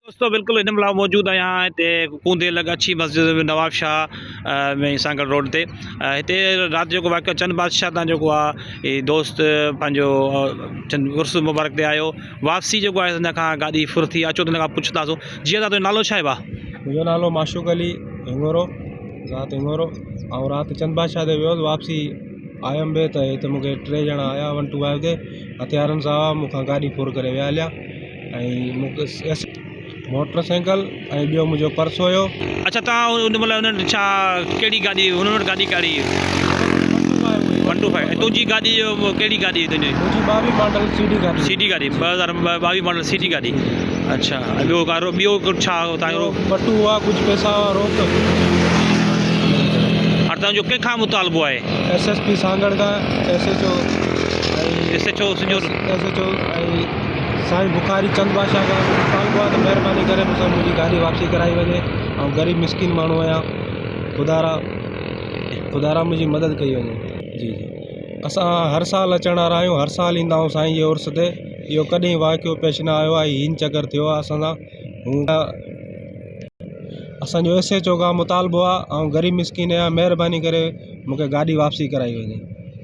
دوستو بلڪل هن مهل موجود آهيان هتي ڪوندي لڳ اڇي مسجد ۾ نواب شاهه ۾ سانگهڙ روڊ تي هتي رات جيڪو واقعو چند بادشاهه تان جيڪو آهي هي دوست پنهنجو چند عرس مبارڪ تي آيو واپسي جيڪو آهي هن کان گاڏي ڦر ٿي اچو ته هن کان پڇنداسون جي ادا تنهنجو نالو ڇا آهي ڀا منهنجو نالو معشوق علي هنگورو ذات هنگورو آئون رات چند بادشاهه تي ويو هوس واپسي آيم به ته هتي مونکي ٽي ڄڻا آيا ون ٽو فائيو تي هٿيارن سان آيا مون کان گاڏي ڦر ڪري ويا هليا ۽ مون کي موٽر سائيڪل ۽ ٻيو منهنجو پرس هيو. اڇا توهان ان مهل انهن ڇا ڪهڙي گاڏي هنن وٽ گاڏي ڪهڙي هئي؟ ون ٽو فائيو ۽ تنهنجي گاڏي جو ڪهڙي گاڏي هئي تنهنجي؟ منهنجي 22 ماڊل سي ڊي گاڏي. سي ڊي گاڏي 2022 ماڊل سي ڊي گاڏي اڇا ۽ ٻيو ڪارو ٻيو ڇا هو توهان جو؟ ٻٽو هئا ڪجهه پئسا هئا روڪ. هاڻ توهان جو ڪنهن کان مطالبو آهي؟ ايس ايس پي سانگهڙ کان S H O ۽ S H O Sanjhoro. S H O ۽ سائين بخاري چند بادشاهه کان مطالبو آهي ته مهرباني ڪري مون سان منهنجي گاڏي واپسي ڪرائي وڃي آئون غريب مسڪين ماڻهو آهيان خدارا خدارا منهنجي مدد ڪئي وڃي جي جي اسان هر سال اچڻ وارا آهيون هر سال ايندا آهيون سائين جي عرس تي اهو ڪڏهن واقعو پيش نه آيو آهي هي هن چڪر ٿيو آهي اسان سان اسانجو ايس ايچ او کان مطالبو آهي آئون غريب مسڪين آهيان مهرباني ڪري مونکي گاڏي واپسي ڪرائي وڃي.